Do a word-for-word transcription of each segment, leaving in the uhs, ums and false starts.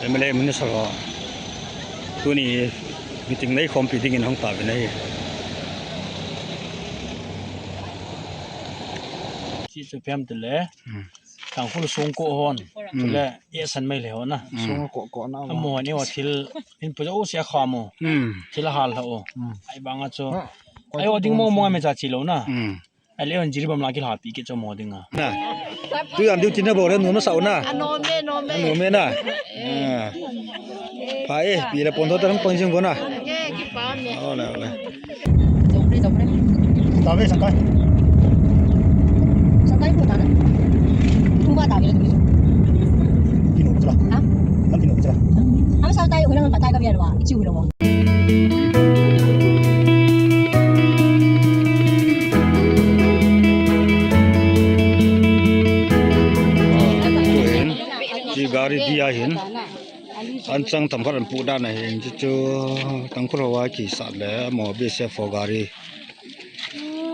M L A minister ho tuni meeting neikhompi dingin ahung tauvin ahi. Hichu ipi ham itile, hmm, Tangkhul songko hon, hmm, chule Esan Meitei ho na. Hmm. Songko ko na. Amaho hin eiho thil, in puja u sia kha mo. Hmm. Thil ahal lha u. Hmm. Ahivanga chu. Ah, eiho ding mong mong a mecha chi lou na. Hmm. Ahile eiho Jiribam la kilhapi kit chu amaho dinga. Na. Tujan duty nabol le nom nasah u na. A, nom e, nom e. A, nom e na. Eh. Ah. Pha e, ipi le pon tho ta hung pang jing uvin na. Nge, kipa me. Ole, ole. Jong pre, jong pre. Tave sangkai. Sangkai ko tana. Tumba tave. Kino ko sala. Ha? Nam kino ko sala. Ham sangkai, ulang patai ka biar wa. Ichi ulang wa. Tuhin, chi gari dia hin. Anchang themkhat ahin pu dan ahin, chuchu Tangkhul hoa kisat le amaho B S F ho gari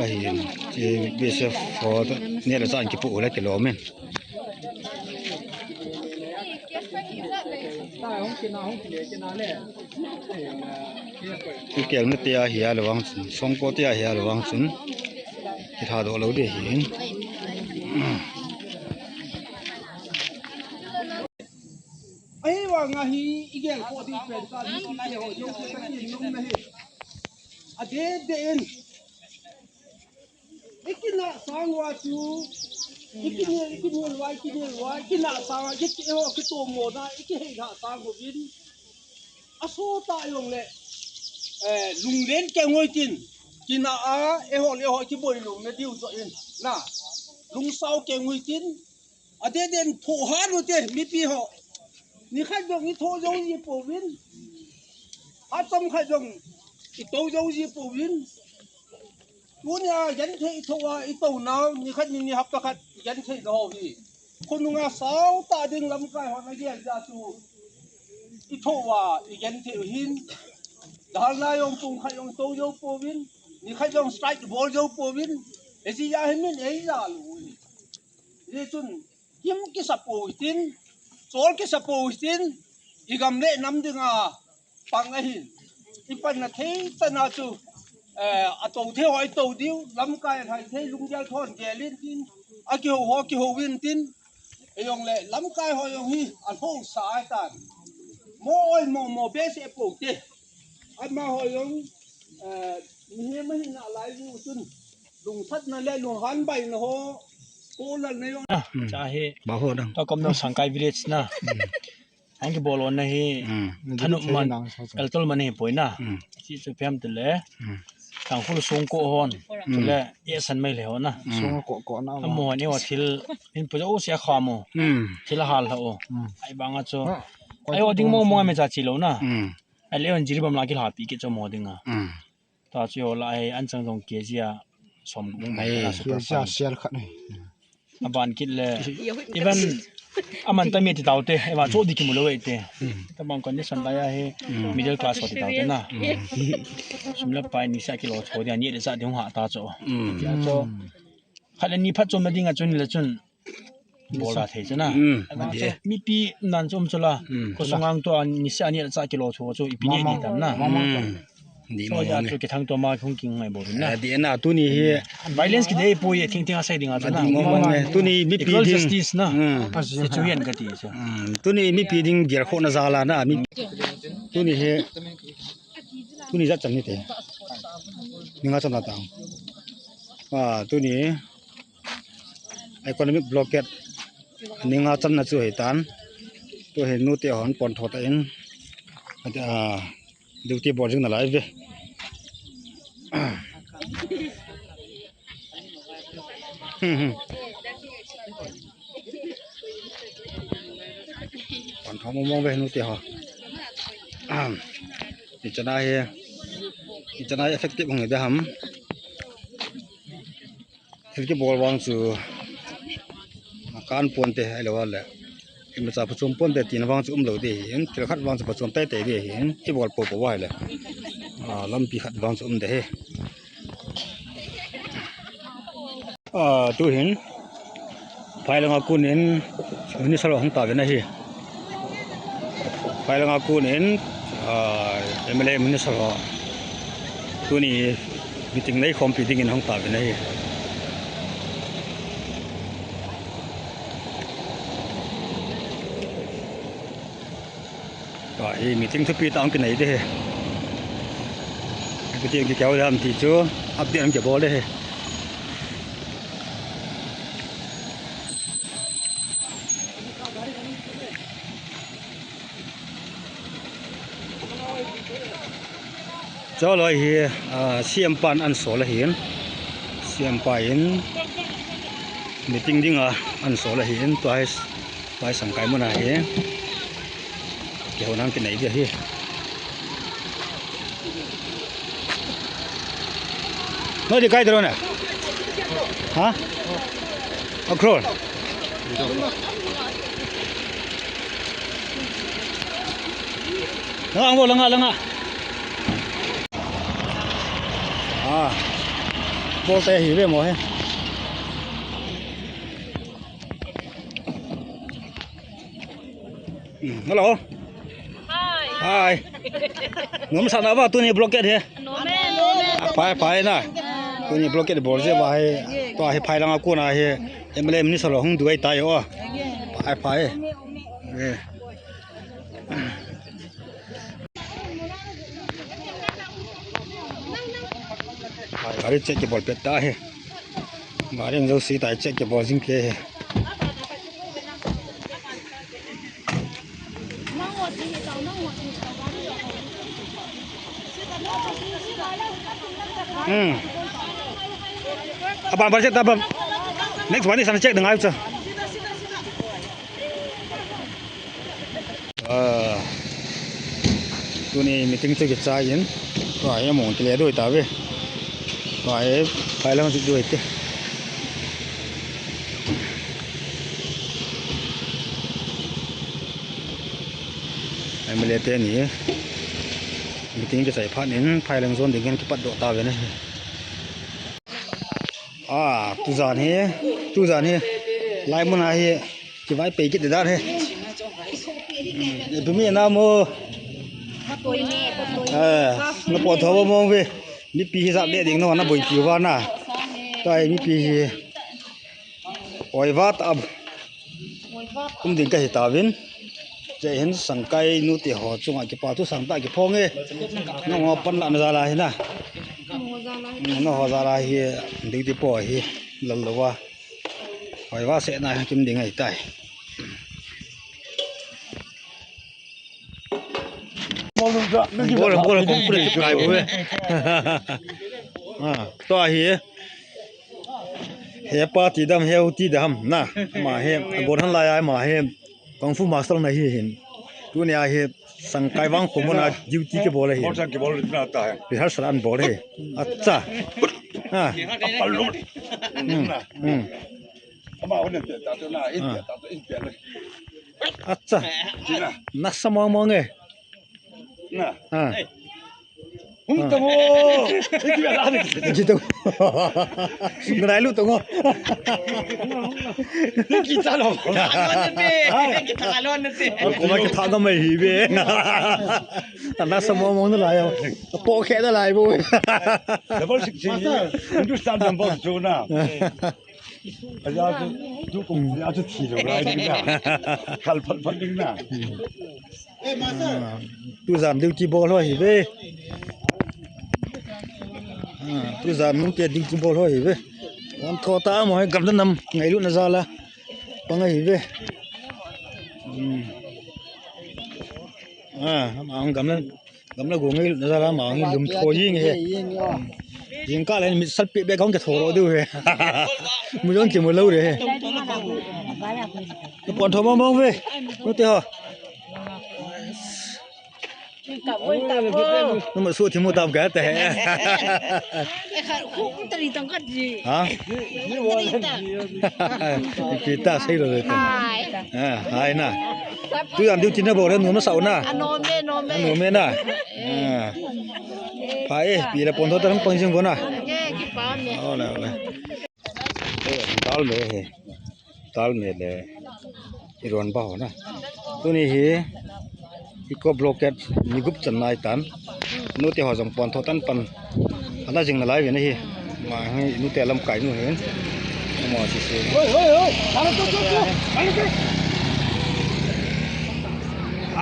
ahin, chi B S F ho neh le chah kipu le kilom in. Kikelna te ahi a le vang chun, songko te ahi a le vang chun, kithadoh lou ding ahin. Ahivanga hi igel kho ding pen ka, mi kiti ho jong chu ka tin nom na hi. Adeh deh in. Ikinah sang uva chu, ikinel, ikinel uva, ikinel uva, ikinah sang uva, iki, eiho kitomona, ikihei lha sang uvin. Asot a jongle, eh, lunglen keng uvin tin, kinah a, eiho le eiho kiboi lou na diu joh in, na, lungsao keng uvin tin, Adeh deh in thoh hat u te, mipi ho. Nikhat jong ithoh jou ji pouvin. Hapta khat jong itou jou ji pouvin. Tunia genthei thoh a itou nau, nikhat ni ni hapta khat genthei lou hi. Khonunga sao tah ding lamkai hon agel jeh a chu ithoh uva igenthei u hin. Dalna jong pung khat jong tou jou pouvin. Nikhat jong strike bol jou pouvin. Hijeh a hi min eija lou u hi. Hichun, kim kisa pou hitin, chol kisa pou hitin, igam le nam dinga pang ahin. Ipanna thei tah a chu, eh, atou thei ho itou diu, lamkai lhai thei lunggel thon gel in tin, akihou ho kihou in tin, ijongle lamkai ho jong hi alhousa ahitan. Mo oi mo mo behseh pou te. Amaho jong, eh, mihem ahina lai u chun, lungthatna le lunghanbaina ho, kolalna jong. Ah, hmm. Cha hi. Ba ho dang. Tokom no Sangkai village na. Hmm. Ang kibol na hi, hmm, thanop man, kaltol man hi poi na. Hmm. Hichu ipi ham itile. Hmm. Tangkhul songko hon. Hmm. Chule, Esan Meitei ho na. Hmm. Songko ko na. Amaho hin eiho thil, in puja u sia kha mo. Hmm. Thil ahal lha u. Hmm. Ahivanga chu. Ah, eiho ding mong mong a mecha chi lou na. Hmm. Ahile eiho Jiribam la kilhapi kit chu amaho dinga. Hmm. Tua chu eiho la hi anchang jong K G a som gup mai. Ei, na, super K G a fine. Sial khat nei. Aban kit le. Even aman tami ti tau te, eva cho di kimu lou e te. Hmm. Tabang condition lai a hi, hmm, middle class ho ti tau te na. Hmm. Sum le pai nisa kilo cho dia ni le sa ding hung ha ta cho. Hmm. Tia cho. Khat le ni phat chomna dinga chun le chun. Bol a thei chu na. Hmm. Aban chu mipi nan chu um chu la. Hmm. Khosung a tou a nisa ni le sa kilo cho chu ipi ni ni tam na. Hmm. Di so mo ya mo nge. Chu kithang to ma hung king ngai bol na. Eh, di na tuni hi. Violence kidei poi e, thing thing a sai ding a chu na. Di mo mo nge. Tuni mipi ding. Equal justice na. Hmm. Ti chu hian ka ti chu. Hmm. Tuni mipi ding gel khona jal a na mi. Tuni hi. Tuni jat chan ni te. Ni nga chan na ta. Ah, tuni. Economic blockade. Ni nga channa chu hitan. Tu hi nute hon pon tho ta in. Ati, ah, duty bol jing nalai ve. Hmm, hmm. Pon tho mong mong ve nute ho. Ahem. Hichana hi. Hichana hi effective hung hi be ham. Thil kibol vang chu akan ponte ahilou le imacha phachom ponte tina vang chu umlou ding ahin, thil khat vang chu phachom teitei ding ahin, ibol poupou ahile, ah, lampi khat vang chu um ding ahi. Ah, tuhin phai langa kunin minister hung tauvin ahi. Phailanga kon in, ah, M L A minister ho tuni meeting nei khompi dingin hung tauvin ahi. Tua hi meeting thupi tah hung kinei ding ahi. Meeting kikoi ding ham ti chu update hung kibol ding ahi. Chulai hi, ah, C M pan ahin sol ahin, C M pa in meeting dinga ahin sol ahin, tua hi, tua hi sangkai mun ahi. Kihouna kinei ding ahi. Noi ding kai dro na. Ha? Akron. Langa, langa, langa. Ah. Bol te hi ve mo he. Hmm, hello. Hi. Hi. Nom sa na ba tuni blockade he? Nom e, nom e. Ah, phai, phai na. Tuni blockade bol jeh uva hi. Tua hi Phailanga kon a hi. M L A minister ho hung ding ahitai o. Phai, phai. Eh. Gari check kibol pet ta hi. Gari jong si ta check kibol jing kit hi. Hmm. Aban, aban, check ta aban. Next one is check ding ahi chu. Ah, tuni meeting chu kichai in, tua hi among kile ding ahi tauve. Tua hi Phailanga chu ding ahi te. M L A teni meeting kichai phat in Phailanga jon dingin kipat doh tauvin ahi. Ah, tujan hi, tujan hi, lai mun a hi, kivaipi kit ding dan hi. Hmm, tumi na mo. Eh, na pontho mong mong ve. Mipi hi jat le ding na, na boipi uva na. Tua hi mipi hi. Oi vat ab. Um ding kahi tauvin. Jeh hin sangkai nu te ho chunga kipa thu sang tah kiphong e. Nangho panlahna jal a hi na. Nangho jal a hi duty po hi lal lou a. Hoi va se na kim ding ahi tai. Bol, bol, kong pura chip kai bu e. Ah, tua hi. He pa ti dam, he u ti dam na. Ama hi, abon han lai a ama hi kung fu master na hi hin. Tuni a hi sangkai vangkho mun a duty kibol ahi. Bol sang kibol na ta hai. Rehearsal ahin bol ahi. Acha. Ha. Palun. Hmm. Hmm. Ama hon te ta to na, in te ta to, in te le. Acha. Tina. Nasa mong mong e. Na. Ha. Hung tamo. Ji tamo. Ngai lu tamo. Kita lo. Kita lo na te. Ko ma kita ga mai hi be. Ana sa mo mo na lai. Po khe da lai bo. Double six. Hindustan dam bo chu na. Aja chu, tu kong, aja chu thi lo lai ding na. Khal phal phal ding na. Ah, tujan duty bol ho hi ve. Ah, tujan nute duty bol ho hi ve. Wan tho ta mo hai gamna nam ngailutna jal a pang ahi ve. Hmm. Ah, ang gamna Gamla go ngailutna jal a ama hi lum tho jing e. Jingkah le mit sal peh beh kong kitho lou diu e. Mu jong kimu lou e. Pon tho mong mong ve. Nute ho. Numa su thi mu tam ka te. Ha? Kita sei lou le. Hai. Ah, hai na. Tujan duty na bol le, nom na sao na. Anom e, nom e. Anom e na. Ah. Phai e, pi le pon tho ta lang pang jing ko na. Nge, kipa me. Ole, ole. Eh, dal me he. Dal me le. Iron ba ho na. Tuni hi. Eco blockade ni gup chan nai tan. Nute ho jong pon tho tan pan. Ala jing na lai ve na hi. Ma hi nute lamkai nu hin. Ma si si.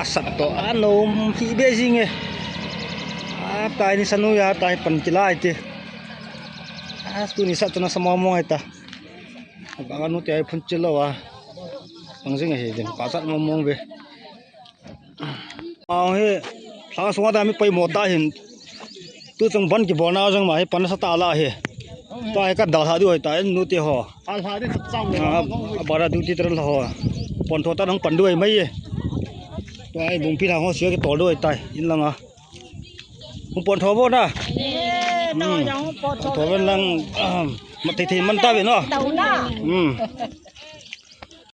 Asat to anom hi be jing e. A tai ni sanu ya tai pan kilai ti. A tu ni sat chana sama mo ai ta. Banga nute ai phun chilo a. Pang jing e hi din. Pa sat mo mo ve. Mau hi, thla sunga ta mi pai mo ta hin. Tu chung ban kibol na jong ma hi pan sa ta la hi. Ta hi ka dal ha du hoi ta en nu ti ho. Al ha de chang le. Ah, bara du ti tran la ho. Pon tho ta nang pan du hoi mai ye. Ta hi bung pi na ho sia ki tol du hoi ta in langa. Hung pon tho bo na. Eh, no, Hmm. Yang hung pon tho. Tho ben lang, ah, ma thei thei man ta ve no. Tau na. Hmm.